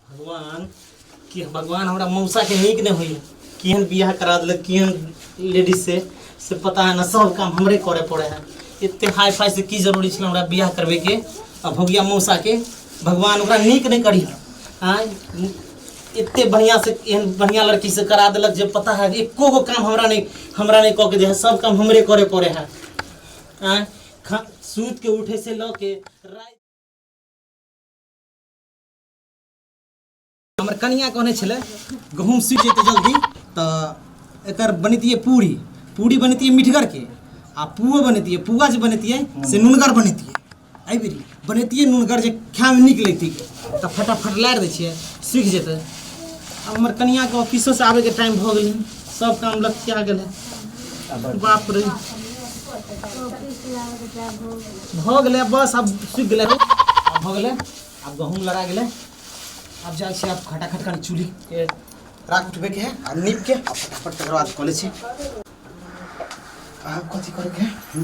भगवान कि भगवान हमरा मौसा के नीक नहीं होइए, केहन बियाह करा देलक केहन लेडीज से पता है ना, सब काम हमरे करे पड़े है। एते हाई फाई से की जरूरी छल हमरा बियाह करबे के? आ भोगिया मौसा के भगवान ओकरा नीक नहीं करी। हाँ, एते बढ़िया से एहन बढ़िया लड़की से करा देलक जे पता है एको गो काम हमरा नहीं कऽ के दे है, सब काम हमरे करे पड़े है। आँय, सूत के उठे से लऽ के राति हमर कनिया कहने छलै गहूँम सूखि जेतै जल्दी तऽ एकर बनैतियै पूरी, पूरी बनैतियै मिठगर के, आ पुओ बनैतियै, पुआ जे बनैतियै से नुनगर बनैतियै। एहि बेरी बनैतियै नुनगर जे खायमे नीक लगतै। तऽ फटाफट लारि दै छियै, सूखि जेतै। आब हमर कनियाके ऑफिसोसँ आबैके टाइम भऽ गेलै, सब काम लतिया गेलै। बाप रे, भऽ गेलै बस, आब सूखि गेलै, आब भऽ गेलै, आब गहूँम लड़ा गेलै। आब जाइ छी, आब खटाखट कनि चूल्हीके राख उठबैके है आ नीपके आ फटाफट तकर बाद कऽ लै छी। आब कथी करैके है?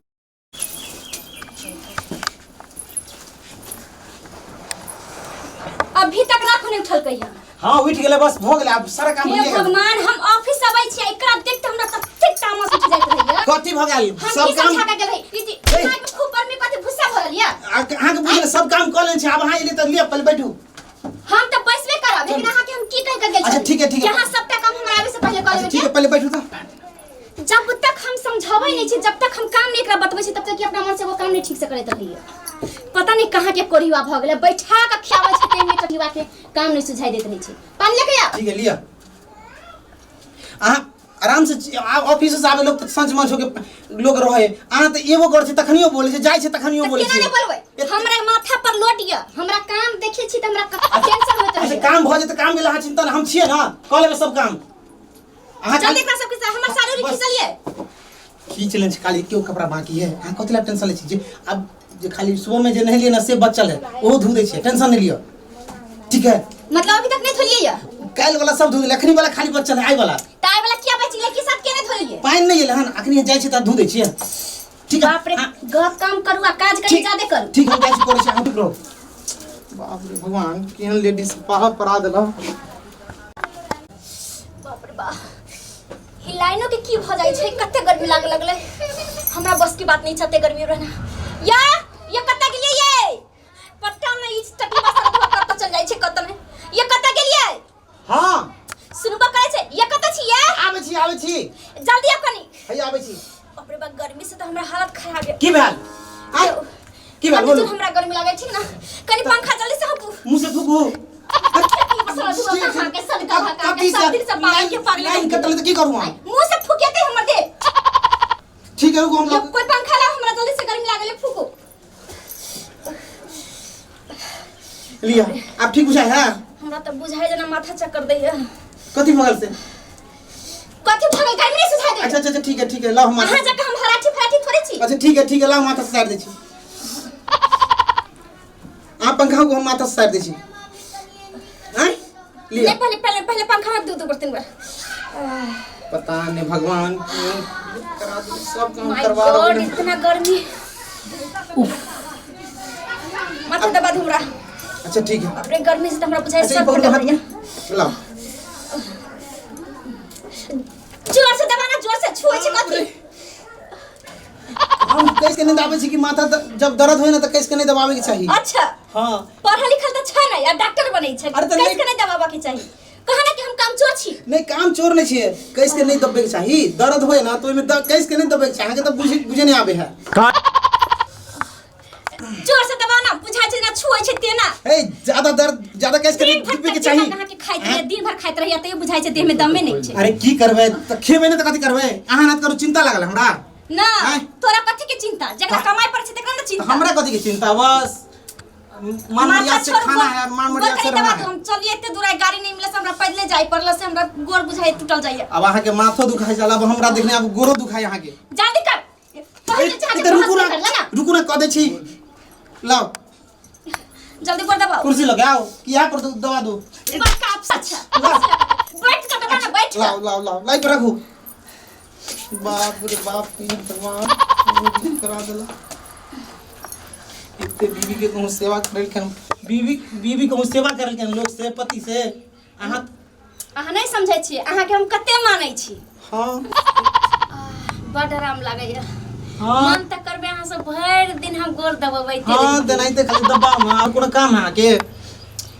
अभी तक राख नहीं उठलकै है। हाँ, उठि गेलै, बस भऽ गेलै, आब सारा काम हे भइए गेल। भगवान, हम ऑफिस अबै छी, एकरा देख के हमरा ततेक तामस उठि जाइत रहैया। कथी भऽ गेल? हम सब की काम समझा के गेल रही? ई जी, ए। दिमाग में खूब गर्मी कथी भुस्सा भरल या? अहाँके बुझल सब काम कऽ लेने छी। आब अहाँ एलियै तऽ लिअ, पहिले बैठू। हम तऽ बैसबे करब, लेकिन अहाँके हम की कहि के गेल अच्छा, छली? ठीक है, ठीक है। कि अहाँ सबटा काम हमरा आबै से पहिले कऽ अच्छा, लेबै। ठीक है, पहिले बैठू तऽ। जब तक हम समझाबै नहीं छी, जब तक हम काम नहीं एकरा बतबै छी, तब तक ई अपना मन से वो काम नहीं ठीक से करैत रहैया। पता नहीं कहाँ के कोढ़िया भऽ गेलै, बैठा के खियाबै छै ताहिमे कोढ़िया के काम नहीं सुझाई दैत रहै छै। पानि लेके आउ। ठीक है, लिअ। अहाँ आराम से ऑफिस से आबे लोग तऽ साँझ माँझ होके लोग रहे, अहाँ तऽ एबो करै छै तखनियो बोलै छै, जाइ छै तखनियो तऽ बोलै केना छै। नहि बोलबै? हमरा माथा पर लोड यऽ, हमरा काम देखै छी तऽ हमरा टेंशन होइत अच्छा, रहैया। काम भऽ जेतै, काम गेल अहाँ चिंता नहि, हम छियै ने, कऽ लेबै सब काम। अहाँ जल्दी एकरा सबके हमर साड़ी उड़ी बस। खींचलियै? खींच लेने छी, खाली केओ कपड़ा बाकी है। अहाँ कथी लए टेंशन लै छी? जे आब जे खाली सुबह में जे नहेलियै ने से बचल है, ओहो धो दै छियै, टेंशन नहि लिअ, ठीक है? मतलब अभी तक नहीं धोलियै या? काल्हि वाला सब धो देलियै, अखनी वाला खाली बचल है, आइ वाला। तऽ आइ वाला किया बचि गेलै? की साथ केने धोलियै? पानि नहि एलै हन, अखनी जाइ छी तऽ धो दै छियै, ठीक है? बाप रे, गप कम करू आ काज कनी ज्यादे करू। ठीक, हम जाइ छी, करै छी, अहाँ ठीक रहू। बाप रे भगवान, केहन लेडीज पाहा पड़ा देलक। बाप रे बाप, ई लाइनो के की भऽ जाइ छै? कते गर्मी लाग लगलै, हमरा बस की बात नहीं छै एते गर्मी रहना। या ये कतऽ गेलियै ये? पट्टा में ई टकली बस धोआ कतऽ चल जाइ छै कतऽ ने। ये कतऽ गेलियै? हाँ, सुनबो करै छै? ये कतऽ छी ये? आबै छी, आबै छी। जल्दी आब कनी। है, आबै छी। बाप रे बाप, गर्मी से तऽ हमरा हालत खराब है। की भेल? आय, की भेल? बोलू। हमरा गर्मी लागै छै ने, कनी पंखा जल्दी से हकू। मुँह से फूकू। कथी से लाइन कटल तऽ की करू हम? मुंह से फूकेते हमर दे। ठीक है, रुकू हम कोई पंखा ला हमरा जल्दी से, गर्मी लागल है, फूकू। लिया, आब ठीक बुझाइ है? हमरा तऽ बुझाइ जेना माथा चक्कर दैया। कथी भऽ गेल से? कथी भऽ गेल? गर्मी नहीं सुझाइ दै। अच्छा अच्छा, ठीक है, ठीक है, लाओ हम अहाँ जकाँ हम हराठी फराठी थोड़े छी। अच्छा, ठीक है, ठीक है, लाओ, माथा से साइड दै छी। अहाँ पंखा को, हम माथा से साइड दै छी। आँय, लिअ। नहीं, पहले पहले पहले पंखा में दू दू बार, तीन बार। पता नहीं भगवान क्यों करा दे सब काम माय करवा गॉड, रहे। इतना गर्मी, माथा दबा दू हमरा। अच्छा, ठीक है। बाप रे, गर्मी से तऽ हमरा बुझाइ अच्छा, ई सर पकड़ो हाथ फटल। में, लाओ। जोर से दबाना, जोर से छुए छै कथी? हम कैस के नहीं दबाबै छी कि माथा जब दर्द होय ना तऽ कैस के नहीं दबाबै के चाही। अच्छा। हाँ। पढ़ल लिखल तऽ छै नहीं आ डॉक्टर बनै छै। अरे तऽ कैस नहीं- के नहीं दबाबऽ के चाही? कहा ना कि हम कामचोर छी। नहीं, काम चोर नहीं छियै, कैस के नहीं दबे के चाही। दर्द होय ना तो ओहिमे कैस के नहीं दबे के चाही। अहाँके तऽ बुझे बुझे नहीं आबै है। जोर से दबाना, बुझाइ छै ना छुए छै तेना। ए, ज्यादा दर्द, ज्यादा कैस के दिन नहीं भर दबे के तक चाही। अहाँ के खाइत रहिए, दिन भर खाइत रहिए, तैयो बुझाइ छै देह में दमे नहीं छै। अरे की करबै तऽ खेबै नहि तऽ कथी करबै? अहाँ ना करू, चिंता लागल हमरा। ना। आँय? तोरा कथी के चिंता? जकरा कमाई पर छै तकरा ना तऽ चिंता। हमरा कथी के चिंता? बस मान माथा मर्यादा से छोड़, खाना है, मान गोर मर्यादा से कनी रहना दबा है। दू, हम चलिए एते दूर आइ गाड़ी नहीं मिले से हमरा पैदले जाय पड़ल, से हमरा गोर बुझाइ टूटल जाइए। अब अहाँके माथो दुखाइ छल, अब हमरा देखने आब गोरो दुखाइ अहाँके। जल्दी कर, पहिले चाहे ए, रुकू ना, कर ना। रुकू ना, कऽ दै छी, लाओ। जल्दी कर दबाओ। कुर्सी लगे आओ कि यहाँ पर दबा दो। बड़का अच्छा, बैठ कर दबा ना, बैठ कर। लाओ लाओ लाओ, लाई पर रखू। बाप रे बाप, की भगवान करा देला। एते बीवी के कोनो सेवा करे के बीवी बीवी कहूँ सेवा करल के लोग से पति से अहाँ अहाँ नहीं समझै छियै अहाँके हम कते मानै छी। हाँ। बड आराम लागैया। हाँ। मन तऽ करबै अहाँ सब भरि दिन हम गोर दबेबै। हाँ, तेनाहिते खाली दबाव में और कोनो काम है अहाँके?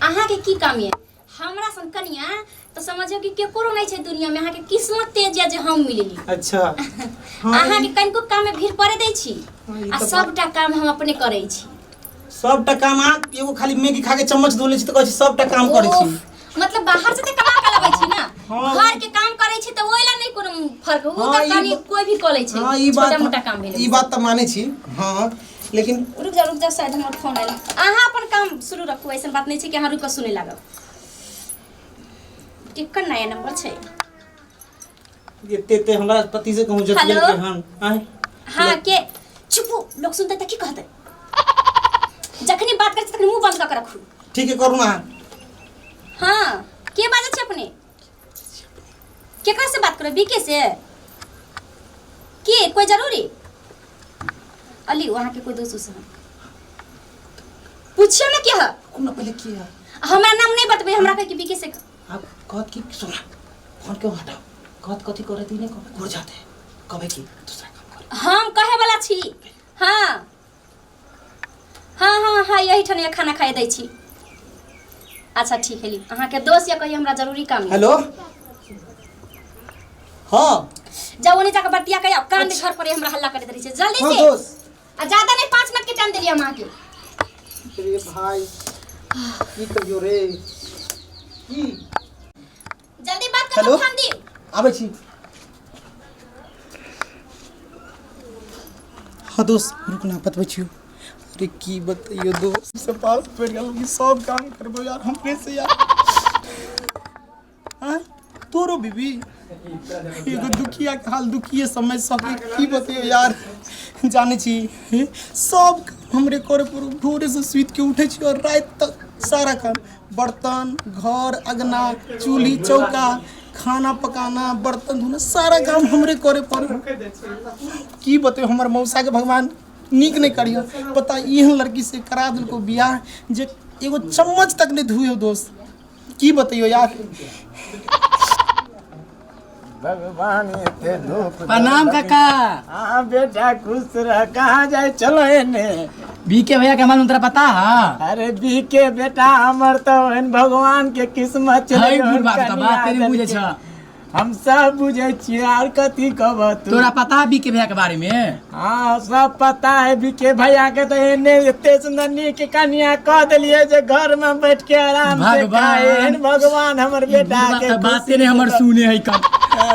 अहाँके की काम ये? हमरा सन कनिया तऽ समझियौ कि केकरो नहि छै दुनिया में। अहाँके किस्मत तेज ये जे हम मिलली। अच्छा। हाँ। अहाँके कनिको काम में भीड़ पड़े दै छी। हाँ, ई आ तऽ सबटा काम हम अपने करै छी। सबटा काम अहाँ एगो खाली मैगी खा के चम्मच धो लै छी तऽ कहै छी सबटा काम करै छी। ओफ, मतलब बाहर से तऽ कमा के लबै छी ना। हाँ। घर के काम करै छी तऽ ओहि ला नहि कोनो फर्क। ओ हाँ, तऽ ई कनि कोई भी कऽ लै छै। हाँ, ई बात छोटा मोटा काम भेलै। ई बात तऽ मानै छी हाँ, लेकिन रुक जा, रुक जा, शायद हमर फोन आयल। अहाँ अपन काम शुरू रखू, ऐसन बात नहि छै कि अहाँ रुकि कऽ सुनै लागब। केकर नया नंबर छै? एते एते हमरा पति से कहूँ जतियल हेलो? के हन आँय। हाँ, के? चुपू, लोग सुनते तऽ की कहतै? जखनी बात करै छी तखनी मुंह बंद कऽ के रखू। ठीक है, करू ना अहाँ। हाँ, के बाजै छी अपने? केकरा से बात करो? बीके से के कोई जरूरी अली वहाँ के कोई दोस्त उस पूछियो ना के है। कोनो पहले की है? हमरा नाम नहीं बतबे, हमरा कहे कि बीके से। आप कहत की सुना, फोन क्यों हटाओ? कहत कथी करे ती नहीं कहे घुर जाते हैं कहे की दूसरा काम करे। हम कहे वाला छी। हाँ हाँ हाँ हाँ, यही ठनिया खाना खाए दै छी। अच्छा ठीक है, ली अहाँ के दोस्त या कहिए हमरा जरूरी काम है। हेलो। हाँ। जाओ ओने जाके बतिया के आओ, कान में घर पर हमरा हल्ला करैत रहै छै। जल्दी हाँ से। दोस्त। आ ज्यादा नहीं, 5 मिनट के टाइम देलियै हम अहाँके। रे भाई की कहियो रे की जल्दी बात करू। हेलो? फोन दी। आबै छी। हाँ दोस्त, रुक ना, बतबै छियौ। अरे की बतैयो दोस्त, से पास पड़ि गेल कि सब काम करबो यार हमरे से यार। आँय तोरो बीबी एगो दुखिया के हाल दुखिए समझ सके। की बतैयो यार, जानै छी हे, सब काम हमरे करे पड़ो। भोरे से सुति के उठै छी और राति तक सारा काम, बर्तन, घर अंगना, चूल्ही चौका, खाना पकाना, बर्तन धोना, सारा काम हमरे करे पड़ो। की बतैयो, हमर मौसा के भगवान नीक नहीं करियो। पता एहन लड़की से करा देलको बियाह जे एगो चम्मच तक नहीं धुइयो। दोस्त की बतैयो यार। भगवान एते धूप। प्रणाम काका। हाँ बेटा, खुश रह। कहाँ जाए चलो एने? बीके भैया के मालूम तोरा पता है? अरे बीके बेटा हमर तो ओहन भगवान के किस्मत छलै। है ओहन बुढ़बा के तो कनिया बात नहीं बुझे देलकै। छ। हम सब बुझे छियै, आर कथी कहब तू? तोरा पता है बीके भैया के बारे में? हाँ, सब पता है। बीके भैया के तो एने एते सुंदर नीक कनिया कह देलिए जे घर में बैठ के आराम से भगवान। खाए। एहन भगवान हमर बेटा बुढ़बा के तो बाते नहीं हमर सुने है कब।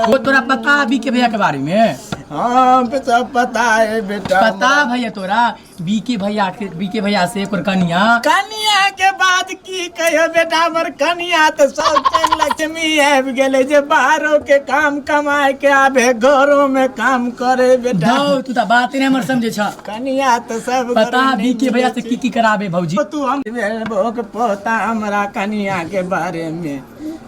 वो तोरा पता है बीके भैया के बारे में? हाँ, सब पता है बेटा। पता भैया तोरा बीके भैया के, बीके भैया से ओकर कनिया? कनिया के बाद की कहियो बेटा, हमर कनिया तो सब चैन लक्ष्मी आबि गेलै जे बाहरो के काम कमाए के आबे, घरो में काम करे बेटा। धौ, तू तो बाते नहीं हमर समझे छ। कनिया तो सब पता घरे बीके नहीं भैया से की की कराबे भौजी? तू हम भोग पोता हमरा कनिया के बारे में।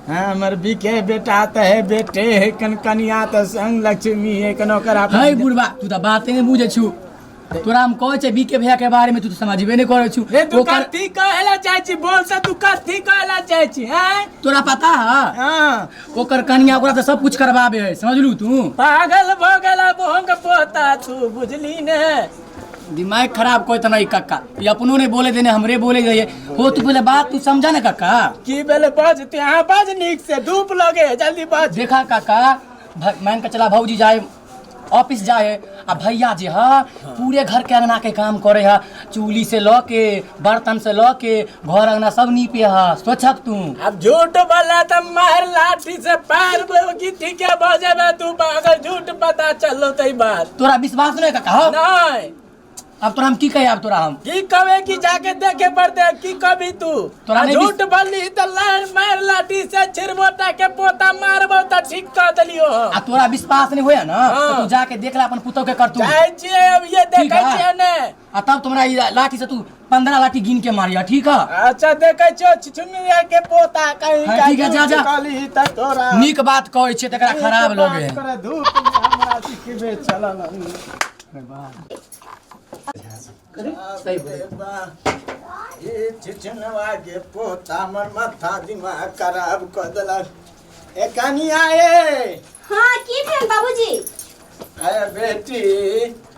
हाँ, हमर बीके बेटा तो है बेटे है कन कनिया तो संग लक्ष्मी है कन ओकरा। है बुढ़बा, तू तो बाते नहीं बुझे छु। तोरा हम कहै छै बीके भैया के बारे में, तू तो समझबे नहीं करै छु। रे तू ओकर कथी कहला चाहै छी? बोल से तू कथी कहला चाहै छी हैं? तोरा पता है? हाँ। ओकर कनिया ओकरा से सब कुछ करवाबे है, समझलू तू? पागल भ गेला भोंग पोता तू, बुझली ने? दिमाग खराब कोई तना कक्का, ये अपनो नहीं बोले देने, हमरे बोले जाइए हो। तू पहले बात तू समझा ना कक्का। की भेले? बाज ते, अहाँ बाज नीक से, धूप लगे, जल्दी बाज। देखा काका, मान के चला भौजी जाए ऑफिस जाए आ भैया जे ह पूरे घर के अंगना के काम करे है, चूली से ल के बर्तन से ल के घर अंगना सब नीपे है। सोचक तू। अब झूठ बोला त मार लाठी से पैर की ठीक है भ जेबे तू पागल। झूठ पता चलो तई बात। तोरा विश्वास नहीं काका हो? नहीं। अब तोरा हम की कहे, अब तोरा हम की कहे कि जाके देखे पड़ते की कभी तू तोरा आ नहीं झूठ बोली त लाइन मार लाठी से छिरबोटा के पोता मारबो त ठीक कह देलियो। आ तोरा विश्वास नहीं होया ना? हाँ। तो तू जाके देख ला अपन पुतोह के कर तू। जाइ छियै अब, ये ठीक देखै है। छियै ने। आ तब तुम्हारा ई लाठी से तू 15 लाठी गिन के मारिया, ठीक है? अच्छा, देखै छियो छिछुनिया के पोता कहीं हाँ, का। ठीक है, जा, जा। झूठ कहली त तोरा नीक बात कहै छियै तकरा खराब लगे है। करे धूप में हमरा सिखबे चलल। सही बोले। ई छिछनवा के पोता हमर माथा दिमाग खराब कऽ देलक। ए कनिया ए। हाँ, की भेल बाबूजी? अरे बेटी,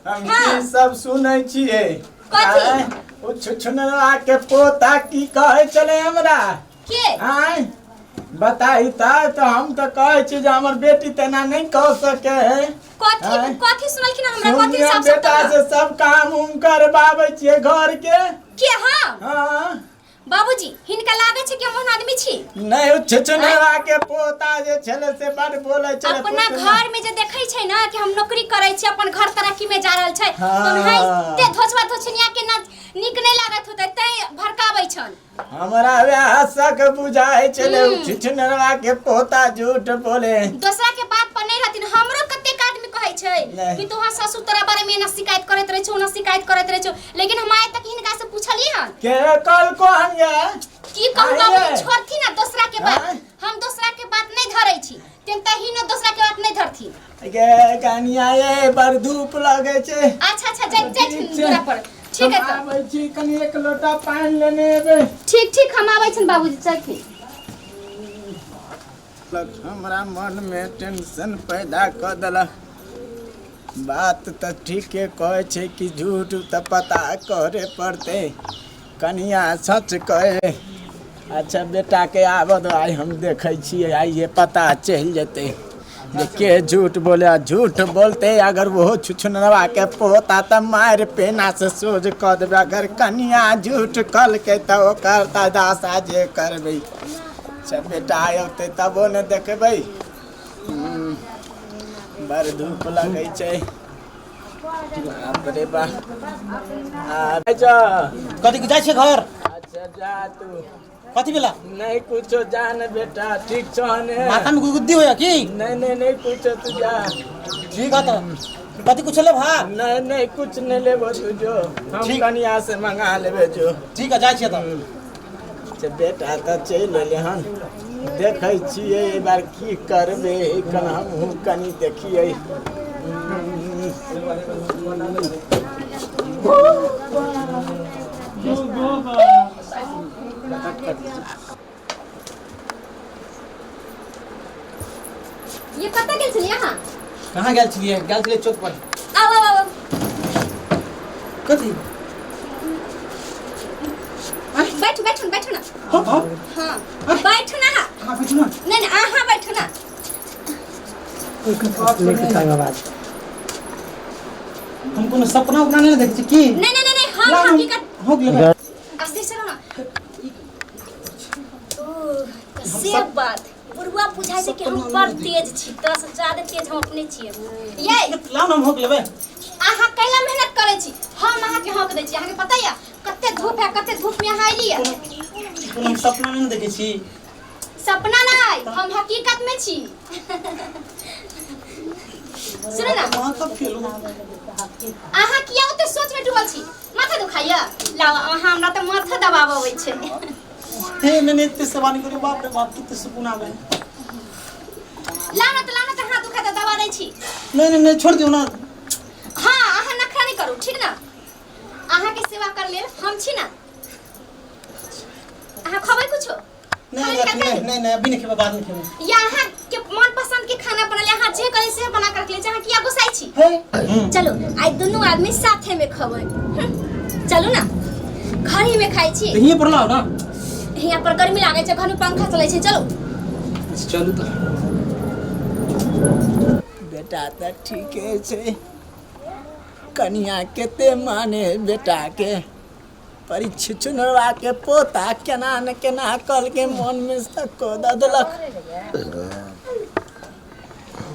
हम हाँ। की सब सुनै छियै? कथी? आँय, ओ छुछुनवा के पोता की कहै छलै हमरा? के? आँय, बताही तऽ हम तऽ कहै छी जे हमर बेटी तेना नहि कह सकै है। कथी? आँय? कथी सुनलखिन हमरा? कथी? सुनिए साफ बेटा साफ से सब काम उम करबाबै छियै घर के। के हम? हाँ। बाबूजी, हिनका लागै छै कि हम ओहन आदमी छी? नहि, ओ छुछुनवा के पोता जे छलै से बड बोलै छलै। अपना पुतना। घर में जे देखै छै ना कि हम नौकरी करै छी, अपन घर तरक्की में जा रहल छै, हाँ। तो ओनाहिते धोछवा धोछनिया के ना नीक नहि लागत होतै, तैं भड़काबै छन। हमरा वएह शक बुझाइ छलै, ओ छुछुनवा के पोता झूठ बोले। दोसरा के बात पर नहीं रहथिन। हमरो कतेक आदमी कहै छै नहि। कि तोहर ससुर तोरा बारे में एना शिकायत करैत रहै छौ, ओना शिकायत करैत रहै छौ, लेकिन हम आइ तक हिनका से पूछलियै हन? के कल कोन गे? की कहू आइये। बाबूजी, छोड़थिन ना दोसरा के बात। आँय? हम दोसरा के बात नहीं धरै छी, तें तही न दोसरा के बात नहीं धरथिन। गे कनिया ये, बड़ धूप लगै छै। अच्छा अच्छा, जाइ जाइ ठीक छी छै। दूरा पर। ठीक है हम तऽ। आबै छी, कनि एक लोटा पानि लेने एबै। ठीक ठीक, हम आबै छियनि बाबूजी, चलथिन। हमरा मनमे टेंशन पैदा कऽ देलक। बात तऽ ठीके कहै छै कि झूठ, तऽ पता करे पड़तै। कनिया सच कहे। अच्छा, बेटाके आबऽ दो, आइ हम देखै छियै, आइए पता चलि जेतै जे के झूठ बोले। आ झूठ बोलते अगर ओहो छुछुनरवा के पोता तऽ मारि पेना से सोझ कऽ देबै। अगर कनिया झूठ कहलकै तऽ ओकर तऽ दासा जे करबै। अच्छा, बेटा औतै तबो ने देखबै। बड़ धूप लगै छै, बाप रे बाप। अच्छा। कथी जाइ छियै घर? अच्छा, जा तू। कथी भेला? नहीं कुछो, जा ने बेटा, ठीक छौ ने? माथा में गुद्दी होया की? नहीं नहीं नहीं कुछो, तू जा। ठीक है, तो कथी कुछ लेब? हाँ। नहीं नहीं, कुछ नहीं लेबो, तू जो, हम ठीक। कनिया से मंगा लेबे, जो। ठीक है, जाइ छियै तऽ। अच्छा, बेटा तऽ चलि एलै हन। देखै छियै एहि बार की करबै। कन हमहूँ कनि देखियै। ये कतऽ गेल छलियै अहाँ? कहाँ गेल छलियै? गेल छलियै चौक पर। आउ आउ आउ। कथी? बैठू बैठू बैठू ना। हाँ हाँ। हाँ, बैठू ना अहाँ। हाँ, बैठू ना। नहीं नहीं, अहाँ बैठू ना। हम कोनो सपना उपना नहीं देखै छी की? नहीं नहीं नहीं नहीं, हम ला, हकीकत हो गेलै। असली चलो ना। ओ तऽ से बात, बुढ़वा बुझाइ छै कि हम बड़ तेज छी, तोरा से ज्यादा तेज हम अपने छियै ये। लाउ ना, हम होक लेबै। अहाँ कैला मेहनत करै छी? हम अहाँके हक दै छी। अहाँके पता यऽ कते धूप है, कते धूप में अहाँ एलियै? कोनो हम सपना नहीं देखै छी। सपना नहीं, हम हकीकत में छी। सुनू ना। माथा फेलू। अहाँ किया ओते सोच में डूबल छी? माथा दुखाइया? लाओ अहाँ, हमरा तऽ माथा दबाव अबै छै। हे नहीं नहीं, इतने सेवा नहीं करियो। बाप रे बाप, कितने सुकून आवे। लाओ ना तऽ, लाओ ना तऽ, हाथ दुखा तऽ दबा दै छी। नहीं नहीं नहीं, छोड़ दियो ना। हाँ, अहाँ नखरा नहीं करू, ठीक ना? अहाँके सेवा कर लेल हम छी ना। अहाँ खबै कुछो? नहीं। खाना नहीं नहीं नहीं नहीं, अभी नहीं खेबै, बाद में खेबै। या अहाँ के मन पसंद के खाना बनल, अहाँ जे करे से बना कर रखले छी, अहाँ किया गुस्साइ छी? हे। चलो, आइ दुनू आदमी साथे में खबै। चलू ना, घर ही में खाइ छी। तो हिये पर लाओ ना। हियाँ पर गर्मी लागै छै, घर में पंखा चलै छै, चलू। चलू तो। बेटा तऽ ठीके छै। कनिया कते माने बेटाके, पर ई छुछुनरवा के पोता केना ने केना कलके मनमे शक दऽ देलक।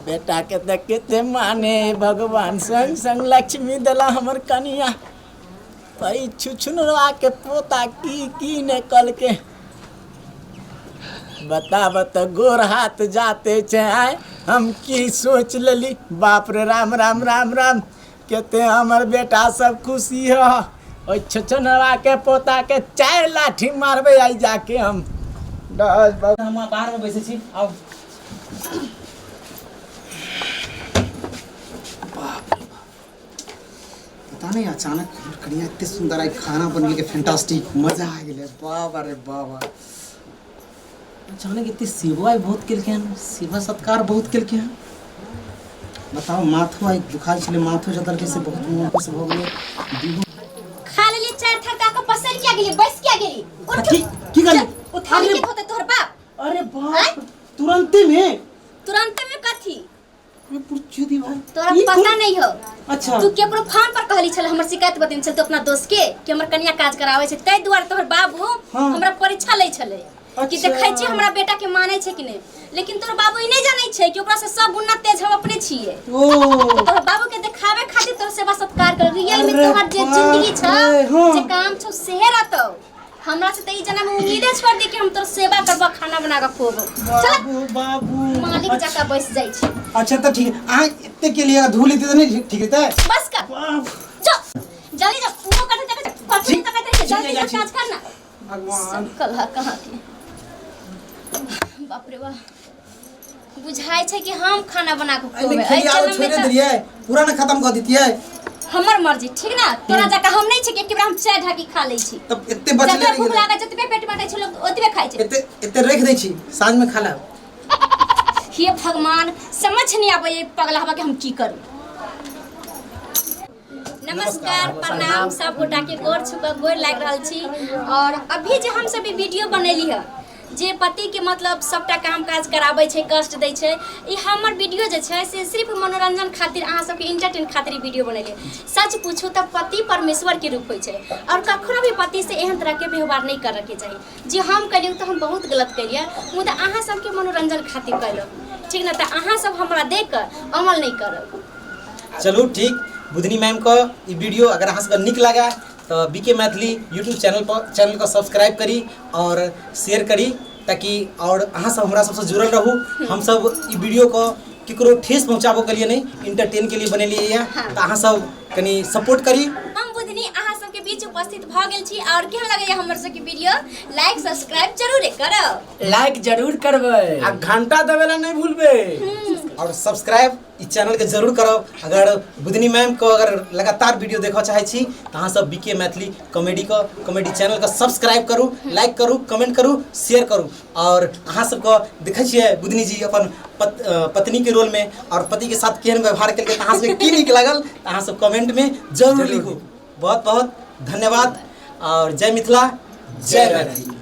बेटाके तऽ कते माने भगवान, संग संग लक्ष्मी देला हमर कनिया, पर ई छुछुनरवा के पोता की की ने कलके। बताब तऽ गोर हाथ जाते छै। आय हम की सोच लेली? बाप रे, राम राम राम राम, कते हमर बेटा सब खुशी ह। ओहि छछनरा के पोता के चारि लाठी मारबै आइ जाके हम। बस बस। हम बाहर में बैसे छी, आउ। बाप रे बाप। पता नहीं अचानक हमर कनिया एते सुंदर आइ खाना बनेलकै फैंटास्टिक मजा आ गेलै बाबा रे बाबा अचानक एते सेवा बहुत केलकै हन सेवा सत्कार बहुत केलकै हन बताओ माथो आइ दुखाइ छलै माथो जतलकै से बहुत मोन खुश भऽ गेलै दीदो खा लेली चारि थार का के पसर किया गेली बैस किया गेली उठ की की करली ओ थाली के होते तोहर बाप अरे बाप तुरंते में तुरंत में कथी अरे पुरचुदी भाई तोरा ई पता कोन- नहीं हो अच्छा तू केकरो फोन पर कहली छल हमर शिकायत बतेने छल तू अपना दोस्त के कि हमर कनिया काज करावे छै ताहि दुआरे तोहर बाबू हाँ। हमरा परीक्षा लै छलै कि अच्छा। देखै छी हमरा बेटा के मानै छै कि नहि लेकिन तोहर बाबू ई नहि जानै छै कि ओकरा से सब गुना तेज हम अपने छियै ओ तोहर बाबू के देखावे खातिर तोहर सेवा सत्कार कर रियल में अरे तोहर जे बाप जिंदगी छ रे, हाँ। जे काम छौ सेहे रहतौ हमरा से त ई जनम उम्मीदे छोड़ दे कि हम तोर सेवा करबो खाना बना के खुएबो चल बाबू बाबू मालिक जाका बैस जाइ छै अच्छा तऽ ठीक है अहाँ एते के लिए धो लेते तऽ नहीं ठीक रहतै बस कर बाप जो जल्दी जा वो करते तक कथी तक तक जल्दी जा काज कर ना भगवान कलह कहाँ के बाप रे बाप बुझाइ छै कि हम खाना बना के एहिमे खुएबै एहि खेलिया जनम में छोड़े तऽ देलियै पूरा ने खत्म कऽ दितियै हमर मर्जी ठीक ना तोरा जकाँ हम नहि छै कि एक बेर हम चाय ढाकी खा लै छी तब एते बचले जतबे रहि भूख गेलै लागै जतबे पेट बाँटै छै लोक ओतबे खाइ छै एते एते रखि दै छी साँझ में खा लेब हे भगवान समझ नहीं आबै पगला हवा के हम की करू नमस्कार प्रणाम सब गोटा के गोर छुका गोर लागि रहल छी और अभी जे हम सब ई वीडियो बनैली है जे पति के मतलब सबटा काम काज कराबै छै कष्ट दै छै ई हमर वीडियो जे छै से सिर्फ मनोरंजन खातिर अहाँ सबके इंटरटेन खातिर ई वीडियो बनेलियै सच पूछू तऽ पति परमेश्वर के रूप होइ छै और कखनो भी पति से एहन तरह के व्यवहार नहि करऽके चाही जे हम कलियै तऽ हम बहुत गलत कलियै मुदा अहाँ सबके मनोरंजन खातिर कयलहुँ ठीक ने तऽ अहाँ सब हमरा देख कऽ अमल नहि करब चलू ठीक बुधनी मैम के ई वीडियो अगर अहाँ सबके नीक लगा तो बी के मैथिली यूट्यूब चैनल पर चैनल को सब्सक्राइब करी और शेयर करी ताकि और अहाँ सब हमरा सबसे जुड़ल रहू हम सब ई वीडियो को केकरो ठेस पहुँचाबो के लिए नहीं इंटरटेन के लिए बनेलिए ये हाँ। तो अहाँ सब कनी सपोर्ट करी हम बुधनी अहाँ सबके बीच उपस्थित भऽ गेल छी और केहन लगैया हमर सबके वीडियो लाइक सब्सक्राइब जरूर करब लाइक जरूर करबै आ घंटा दबेला नहीं भूलबे और सब्सक्राइब इस चैनल के जरूर करब अगर बुधनी मैम को अगर लगातार वीडियो देखऽ चाहै छी तऽ अहाँ सब बी के मैथिली कॉमेडी के कॉमेडी चैनल के सब्सक्राइब करू लाइक करू कमेंट करू शेयर करू और अहाँ सबके देखै छियै बुधनी जी अपन पत्नी के रोल में और पति के साथ केहन व्यवहार केलकै तऽ अहाँ सबके की नीक लागल तऽ अहाँ सब कमेंट में जरूर लिखू बहुत बहुत धन्यवाद और जय मिथिला जय मैथिली।